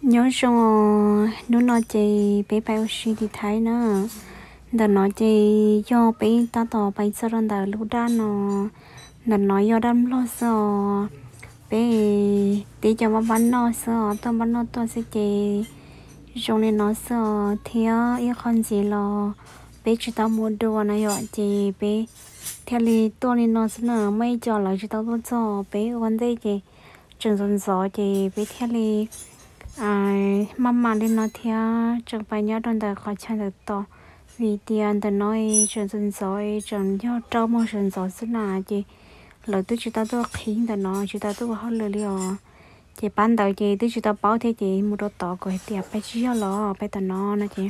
Nyob zoo, hnub no ces peb pais ua si tim Thaib na. Ntawm no ces yog peb tab tom pais txog rau ntawm lub daj no. Ntawm no yog daj nplog xwb os. Peb tib co npaj npaj noj xwb os, tuaj npaj noj tuaj xwb ces zoo li no xwb os. Thiab ib qho ntxiv los peb tsis tau mus dua na yom, ces peb thiaj li tuaj li no xwb na. Muaj ib co lawv tsis tau tuaj txog, peb ua ntej ces tseem ntxov ntxov ces peb thiaj li maj mam li no thiab tseem pais nyob rau ntawm qhov chaw ntawm tod, vim tias ntawm no tseem ntxov ntxov, tseem yog rau moos sawv ntxov xwb na, ces lawv twb tsis tau tuaj qhib ntawm no, tsis tau tuaj ua hauj lwm li os. Ces pab ntawd ces twb tsis tau paub thiab ces mus rau tod kuv hais tias peb tsis yog los peb tom no no ces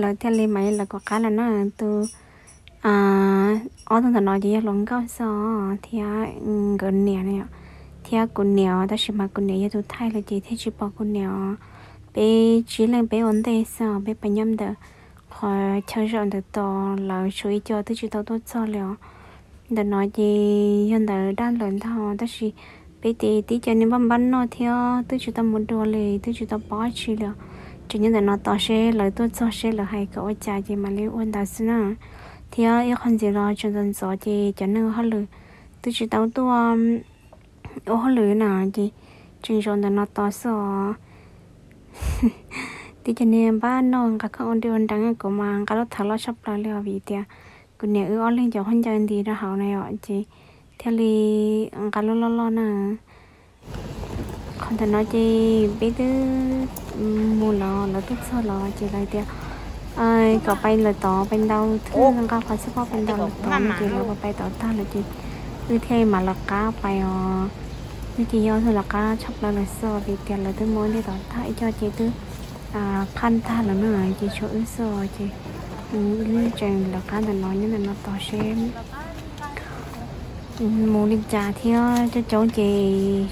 lawv thiaj li mam li lawv kuv qab lawm na. Tus ob tug ntawm no ces yog hluas nkauj xwb os, thiab nkawd niam thiab kuv niam, tab sis mas kuv niam yog tus thaij lawm ces thiaj tsis pom kuv niam os. Peb tsib leeg peb ua ntej xwb os, peb pais nyob ntawm qhov chaw zaum ntawm tod, lawv tshuav ib co twb tsis tau tuaj txog li os. Ntawm no ces yog ntawm daj lawm ntag, tab sis peb ces tib co niag npaj npaj noj thiab twb tsis tau mus dua li, twb tsis tau paub dab tsi li os. Tseem nyob ntawm no tos seb lawv tuaj txog seb lawv hais kom ua cas ces mam li ua ntawd xwb na. Thiab ib qho ntxiv los tseem ntxov ntxov ces cov neeg ua hauj lwm twb tsis tau tuaj ua hauj lwm na, ces tseem zaum ntawm no tos xwb os. Tib co niag npaj noj nqa khoom ua dej ua nrees, kuv mas nqa lub thawv loj tshaj plaws li os, vim tias kuv niam wb ob leeg cov khaub ncaws nti rau hauv na yom, ces thiaj li nqa lub loj loj na. Qhov ntawm no ces peb twb mus los lawv tuaj txog los ces lawv tias kom pais lawm tod, pais ntau thwj, nqa qhov xub poj pais ntau lawm tod no ces lawv pais tod tag lawm ces wb thiaj mam lawv qab pais os. Wb ces yog lawv qab tshaj plaws lawm xwb vim tias lawv twb mus ua ntej tod tag, ib co ces twb phaj tag lawm na, ces tshuav wb xwb os. Ces wb tseem lawv qab ntawm no nyob ntawm no tos seb mus li cas thiab. Coob coob ces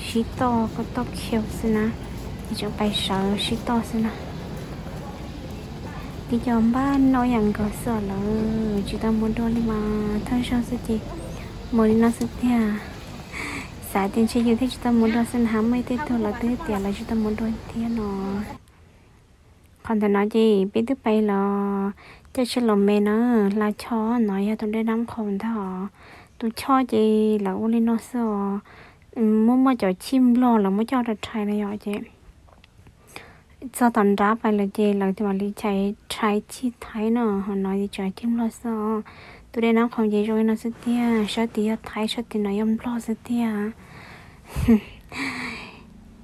sib toj, toj khiv xwb na, ces tseem pais sawv sib toj xwb na. Tib co npaj noj yam nkaus xwb os, lawv tsis tau mus dua li mas thawj zaug xwb ces mus li no xwb tiag. Xav tias ntshe yus thiaj tsis tau mus dua xwb na, muaj ib tej tug lawv twb tias lawv tsis tau mus dua thiab no. Qhov ntawm no ces peb twb pais los caij tsheb los me na, hla choj no yog tus dej Nab Qhoos ntag os. Tus choj ces lawv ua li no xwb os, muaj muaj cov chij Nplog lawv muab coj rau rhais na yom, ces txog tom nrab pais lawm ces lawv mam li chais rhais chij Thaib no, ho no ces tseem chij Nplog xwb os. Tus dej Nab Qhoos ces zoo li no xwb tiag, sab tid yog Thaib, sab tid no yog Nplog xwb tiag.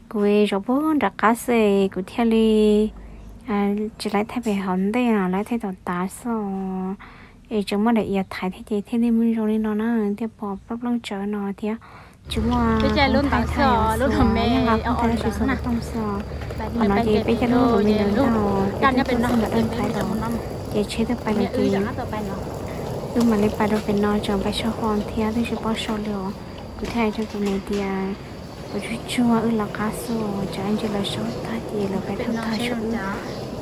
Kuv zaum puag nram qab xwb kuv thiaj li tsis laib thaij pem hauv ntej no, laib thaij tom tav xwb os. Es tseem muaj daim iav Thaib thiab ces thiaj li mus zoo li no na, thiaj pom plooj plooj tsawv no thiab. Tsis muaj koob Thaib thaij os, yeej nqa koob Thaib tab sis xov tooj xwb os. Qhov no ces peb cov lub me ntawd ntag, peb twb tuaj txog ntawm daj Thaib los, ces tsheb twb pais lawm ces wb mam li pais rau pem no, tseem pais sau foo thiab, twb tsis paub sau li os. Kuv thiaj hais rau kuv niam tias kuv tsuag tsuag wb lawv qab xwb os, tsam ntsis lawv sau tag ces lawv pais dhau tag saum wb.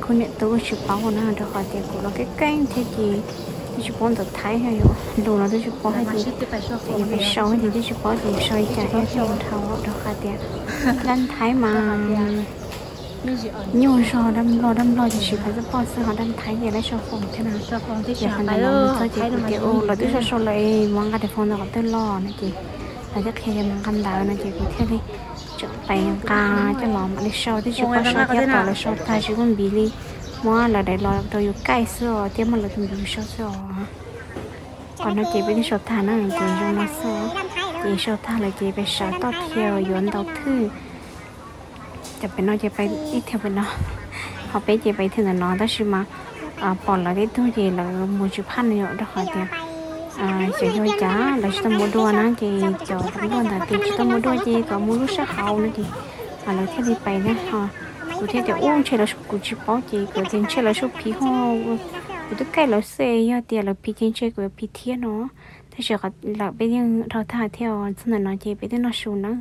Kuv niam tus wb tsis paub na, rau qhov tias kuv los keej keej thiab ces twb tsis paub ntawv Thaib, yog lus no twb tsis paub thiab ces pais sau ces twb tsis paub ces sau li cas thiab thiaj mus dhau, rau qhov tias daj Thaib mas nyuaj zog, daj Nplog, daj Nplog ces siv phaj xub poj xwb, ho daj Thaib ces laib sau foo thiab na. Ces qhov ntawd no txog ces kuv tias u lawv twb sau sau lawm, mus nqa daim foo ntawd qhov twg los no ces lawv thiaj qhia tias mus nqa ntawd no ces kuv thiaj li tseem pais nqa coj los mam li sau, twb tsis paub sau thiab, tom lawv sau tag tsis muaj npiv li, muab lawv daim los rau yus kaij xwb os thiab muab lawv tus npiv yus sau xwb os. Qhov no ces peb twb sau tag na ces zoo no xwb, ces sau tag lawm ces peb sawv toj thiab yuav ntaus thwj. Cov pem no ces peb ib thiab pem no, ho peb ces peb ib thiab ntawm no tab sis mas pom lawv tej tug ces lawv mus tsis phaj no yom, rau qhov tias xyov yog cas lawv tsis tau mus dua na, ces cov luaj ntawd ces tsis tau mus dua ces kom mus lub sab hauv no ces lawv thiaj li pais na. Ho kuv thiaj tias u ntshe lawv, kuv tsis paub ces kuv tias ntshe lawv sau phiv ho kuv twb kaij lawv xwb, yog tias lawv phiv ces ntshe kuv yuav phiv thiab no. Tab sis lawv peb yeej dhau tag thiab os, txog ntawm no ces peb twb noj su na.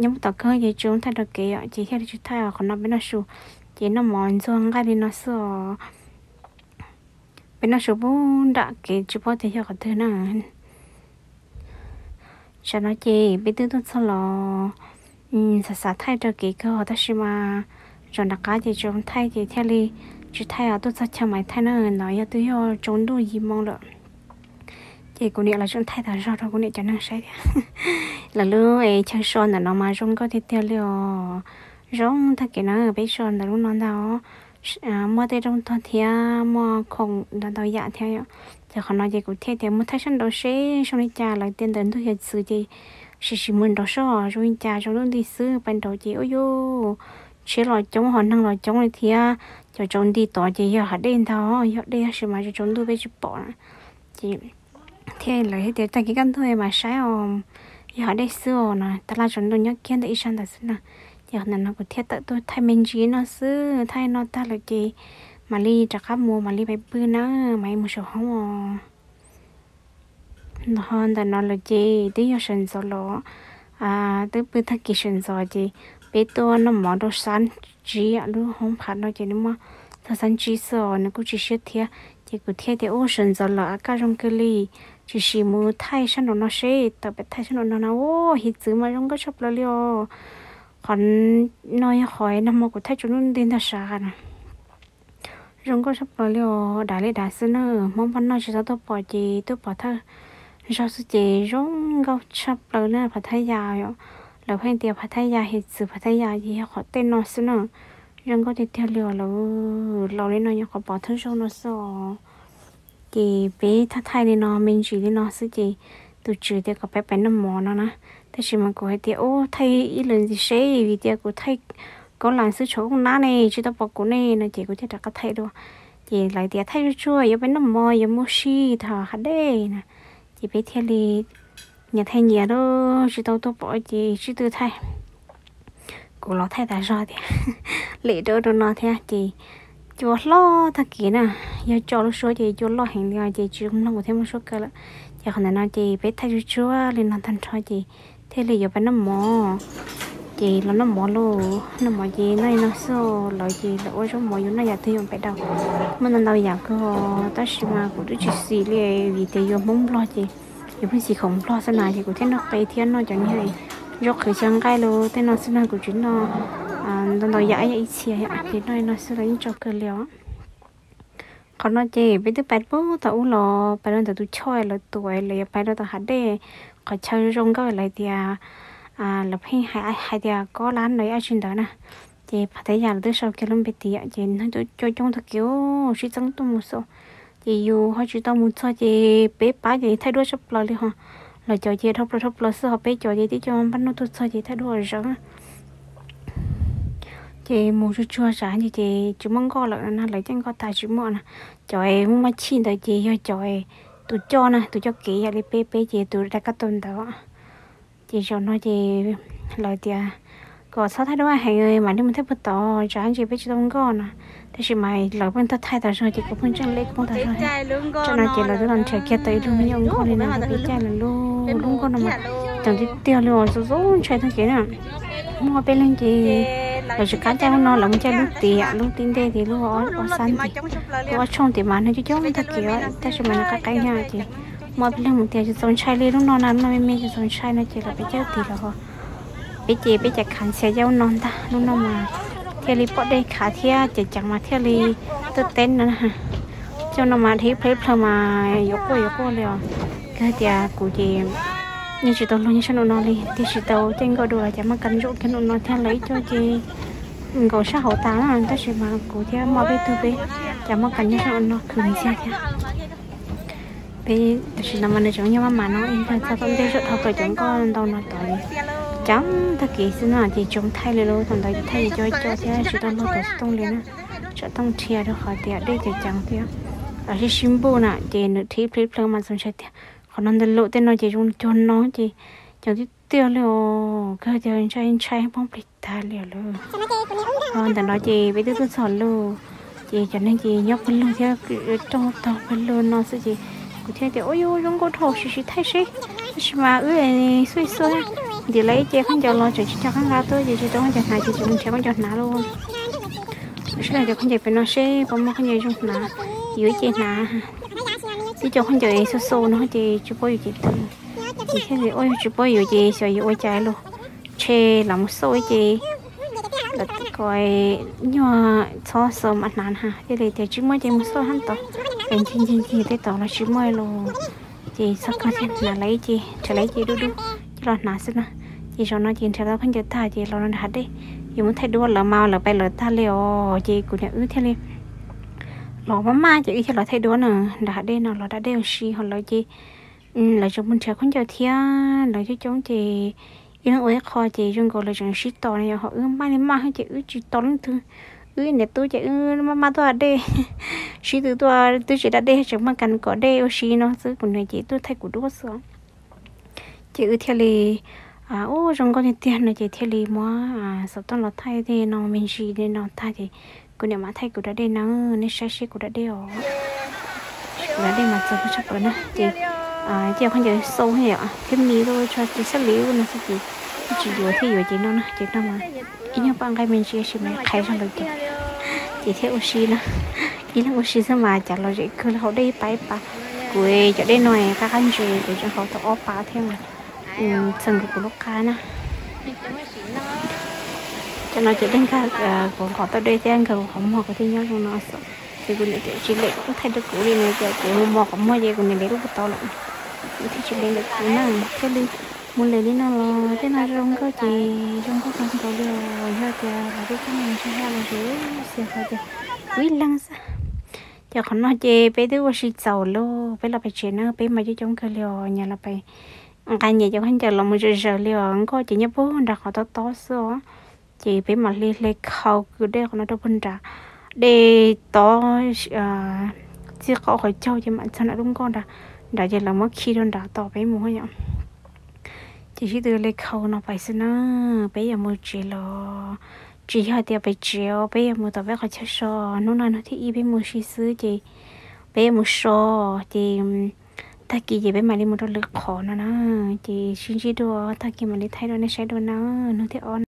Nyob tom kawg ces tsis thaij rau kev yom, ces thiaj li tsis thaij os. Qhov no peb noj su, ces noj mov ntxuag nqaij li no xwb os. Peb noj su puag nram kev tsis paub tias yog qhov twg na. Tsam no ces peb twb tuaj txog los Xav xav thaij rau kev kawg tab sis mas zaum nram qab ces tsis thaij ces thiaj li tsis thaij os, tuaj txog chaw mam thaij na. Ntawd yog twb yog tsaus ntuj yim moo lawm. Ces kuv niam los tseem thaij tas zog rau kuv niam cov neeg saib thiab. Lawv lub chaw so ntawm no mas zoo nkauj tiag tiag li os. Zoo tag kev na, peb so ntawm lub no ntag os. Muaj tej rooj tog thiab muaj khoom ntau ntau yam thiab. Ces qhov no ces kuv thiaj tias mus thaij sab nraud seb zoo li cas, lawv tias ntawm ntug hiav txwv ces sim sim mus nraud seb zoo li cas, zoo ntuj nti xwb. Pais nraud ces ua yuj, tsheb los coob ho neeg los coob li thiab. Cov tsaus nti tod ces yog hav dej ntag, yog dej tab sis mas tsaus ntuj peb tsis pom na. Ces thiaj lawv thiaj tias tag kis kaj ntug mas saib os, yog hav dej xwb os no, tag laj tsaus ntuj nyob kiag ntawm ib sab ntawd xwb na. Ces ntawm no kuv thiaj tawm tuaj thaij me ntsis no xwb, thaij no tag lawm ces mam li rov qab mus, mam li pais pw na, mam li mus saum hoob os. Ntawm ho ntawm no lawm ces twb yog sawv ntxov los, twb pw tag kis sawv ntxov ces peb tuaj noj mov rau xab ntsib lub hoob phav no ces nws muaj txog xab ntsib xwb os, nws kuj tsis siab thiab. Ces kuv thiaj tias ub sawv ntxov lawm a kaj zoo kawg li, tsis sim mus thaij sab nraum no seb, tawm pais thaij sab nraum no na, ub hiav txwv mas zoo nkauj tshaj plaws li os. Qhov no yog qhov nag hmo kuv thaij tsaus ntuj nti ntag sav na. Zoo nkauj tshaj plaws li os, dav li dav xwb na. Hmoob npaj noj tsis tau tuaj pom ces tuaj pom thawj zaug xwb ces zoo nkauj tshaj plaws na. Phav Thaj Yas yom, lawv pheej tias Phav Thaj Yas hiav txwv Phav Thaj Yas ces yog qhov tej no xwb na. Zoo nkauj tiag tiag li os, lawv laus li no nyuam qhuav pom thawj zaug no xwb os. Ces peb thaij thaij li no me ntsis li no xwb ces tus tswv tias kom peb pais noj mov no na. Tab sis mas kuv hais tias ub thaij ib lwm ntxiv seb, vim tias kuv thaij kaub lam xwb tshuav koob nab ne tsis tau pom kuv ne no ces kuv thiaj rov qab thaij dua. Ces lawv tias thaij tsuag tsuag yuav peb noj mov yuav mus si thaum hav dej na. Ces peb thiaj li nyias thaij nyias lawm, tsis tau tuaj pom ces sib tw thaij. Kuv los thaij tas zog tias lem rau rau no thiab ces cua hlob tag kev na. Yog tso lub suab ces cua loj heev li os ces tsis mloog kuv thiaj muab suab kaw lawm. Ces qhov ntawm no ces peb thaij tsuag tsuag li no tag nrho ces thiaj li yuav pais noj mov. Ces los noj mov lauj, noj mov ces noj li no xwb, lawv ces lawv ua zaub mov yuav noj yam twg yuav pais daus. Muaj ntau ntau yam kawg tab sis mas kuv twb tsis xis li vim tias yuav Hmoob Nplog ces yuav pheej xis khoom Nplog xwb na ces kuv thiaj noj qe thiab noj cov niag zaub qhwv xyaw nqaij los tej no xwb na, kuv tsis noj ntau ntau yam ib yam ib txhia ces noj li no xwb los yeej tso kawg li os. Qhov no ces peb twb pais pub tau ub los pais rau ntawm tus choj lawv tuam lawv yuav pais rau tom hav dej, qhov chaw zoo nkauj lawv tias lawv pheej hais tias kob lab no ib yam tsi ntawd na. Ces Phav Thaj Yas lawv twb sau kiag lub npe tiav ces neeg tuaj coob coob tag kev sib txeeb tuaj mus xwb. Ces yus ho tsis tau mus txog ces peb pab ces thaij duab tshaj plaws li ho. Lawv cov ces dhau plaws dhau plaws xwb ho peb cov ces tib co npaj noj tuaj txog ces thaij duab zom zaws. Ces mus tsuag tsuag tsam ces tsis muaj nkoj lawm no na, lawv caij nkoj tas tsis muaj na. Cov muaj maj chij ntawd ces yog cov tus coj na, tus coj kev yam li peb, peb ces tus dab kab tau ntawd. Ces zaum no ces lawv tias kom txhob thaij duab heev mam li mus thaij puag tod tsam ces peb tsis tau nkoj no. Tab sis mas lawv pheej thaij thaij tas zog ces kuv pheej tseem leb kuv pheej tas zog thiab. Tsam no ces lawv twb los nrhiav kiag tau ib lub me nyuam nkoj li no rau peb caij lawm lauj. Lub nkoj no mas ceev tiag tiag li os, zoo zoo ntshai tag kev na. Muaj peb leeg ces lawv tsis kam caij lub no, lawv mus caij lub tiam lub tim ntej ces lub ob xab ntawd, lub ob tshooj tim mas nws coob coob tag kev tab sis mas nws qab qab nyaj ces muaj peb leeg mus tias tsis txaus ntshai li lub no na, lub no me me tsis txaus ntshai no ces lawv peb caij tim lawm ho. Peb ces peb cas khav ntxhias caij ub no ntag, lub no mas thiaj li pom dej khav thiab ces ceev mas thiaj li tuaj teb no. Caij ub no mas dhib plhaw plhaw mas yuav quaj yuav quaj li os. Kawg tias kuv ces yeej tsis tau luag nyob sab nraum no li, tiam sis tau caij nkoj dua los cas muaj kas zaum kiag nraum no thiab, lawv ib co ces nkaum sab hauv tas na, tab sis mas kuv thiab muaj peb tug peb cas muaj kas nyob sab nraum no khwv ntxiag thiab. Peb tam sim no mas nws tseem nyob maj mam no, ib pliag txog tom ntej zaum dhau plaws cov nkoj ntau no tod, ceev tag kev xwb no ces tsis thaij li lawm, thaum ntawd thaij li co co thiab tsis tau luag tom xov tooj li na, tsam tooj rhiav rau qhov tias dej ceev ceev thiab. Los sib sib npuj na ces nws dhib plhaw plhaw mas txaus ntshai tiag. Qhov no ntawm lub tej no ces zoo cuag no ces ceev tiag tiag li os, kawg tias ntshai ntshai poob plig tag li lawm. Ho ntawm no ces peb twb tuaj txog lawm, ces cov neeg ces nyob pawg lug thiab rooj tog pawg lug no xwb ces kuv thiaj tias ua yuav zoo nkauj dhau sib sib thaij seb. Tab sis mas wb xuj xuj ntim lawv ib ce khaub ncaws los tseem tsis coj qab nqa tuaj ces tsis tau khaub ncaws hnav ces tsis mus nrhiav khaub ncaws hnav lauj. Seb cov khaub ncaws pem no seb puas muaj khaub ncaws zoo hnav, yuav ib ce hnav. Twb cov khaub ncaws xuj xuj no ces tsis paub yuav ce twg. Ces thiaj li ua tsis paub yuav ces xyov yuav ua cas lauj. Ntshe los mus xauj ces lawv kom nyuag txhob xaus mam hnav na, thiaj li tias tsis muaj ces mus xauj hab tod. Ces ncig ncig ncig tej tod los tsis muaj los, ces txhob kawg thiaj hnav lawv ib ce, nrhiav lawv ib ce dub dub coj los hnav xwb na. Ces zaum no ces nrhiav tau khaub ncaws tag ces los nram hav dej, yuav mus thaij duab lawv mas lawv pais lawv tag li os. Ces kuv niam wb thiaj li los maj maj ces wb thiaj los thaij duab na, nram hav dej no los da dej ua si. Ho lawv ces lawv tseem mus nrhiav khaub ncaws thiab, lawv coob coob ces ib leeg ua ib qho ces zoo nkaus lawv tseem sib tos no yom. Ho wb maj li maj ces wb tsis tos leej twg, wb niam tub ces wb maj maj tuaj da dej, sib tw tuaj twb tsis da dej tseem maj kas kom dej ua si no xwb. Kuv niam ces tuaj thaij kuv duab xwb. Ces wb thiaj li, ub zoo nkauj tiag tiag no ces thiaj li muab xov tooj los thaij tej no me ntsis li no tag ces kuv niam mam thaij kuv da dej na, nej saib seb kuv da dej os. Kuv da dej mas txaus kawg tshaj plaws na. Ces cia khaub ncaws xau thiab mis lub tso ces xab li ub no xwb ces tsis yuav thiab yuav ces no na ces no mas ib nyuag paj nqaij me ntsis tab sis mas qhaiv zog lawm ces, ces thiaj ua si na. Ib leeg ua si xwb mas cas los zem kawg li, haus dej ib pas ib pas. Kuv cov dej no qab qab ntses kuv tseem haus tau ob pas thiab mas txheem kuv lub qab na. Cov no ces dej nkag kuv qhov tau dej thiab nkag kuv qhov muag kuv thiaj nyob zoo no xwb. Ces kuv niam tsis lem thaij rau kuv li no ces kuv mos qhov muag ces kuv niam lem lub puag tod lawm, kuv thiaj tsis lem ntawm kuv na. Thiaj li mus lem li no los tej no zoo nkauj ces zoo nkauj kawg nkaus li os. Yog tias los peb coob leej ntshai haj los zem xias qhov ces kuv ib leeg xwb. Ces qhov no ces peb twb ua si txaus lawm, peb los pem tsev na, peb mas coob coob kawg li os, nyias los pem nqa nyias cov khaub ncaws los mus zom zaws li os. Nkauj ces nyob puag nram qhov tob tob xwb os. Ces peb mam li hle khau kwv dej qhov no rau puag nrad, dej tod txij qhov qhov caug ces mam txog nram lub nkoj nrad, nrad ces lawv muab khi rau nrad tos peb mus yom. Ces sib tw hle khau no pais xwb na, peb yuav mus tsev los tsis yog tias pem tsev os, peb yuav mus tom peb qhov chaw so. Hnub no hnub thib ib peb mus si xwb ces peb yuav mus so, ces tag kis ces peb mam li mus rau lwm qhov no na. Ces sib ntsib dua tag kis mam li thaij rau nej saib dua na. Hnub thib ob